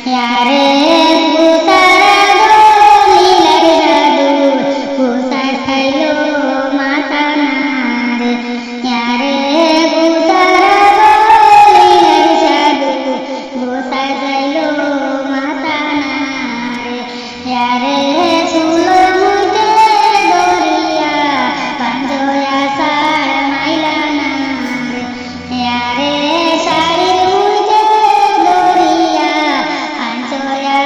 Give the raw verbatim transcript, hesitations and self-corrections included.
ইয়ারে গুতারা দলিলার জাদু, গুতার খাইলো মাতানারে। ইয়ারে গুতারা দলিলার জাদু, গুতার খাইলো মাতানারে। ইয়ারে সুলম হইতে দরিয়া, পাঞ্জয়া সার মাইলা না রে। ইয়ারে শাড়ির মধ্যে দরিয়া, পাঞ্জয়া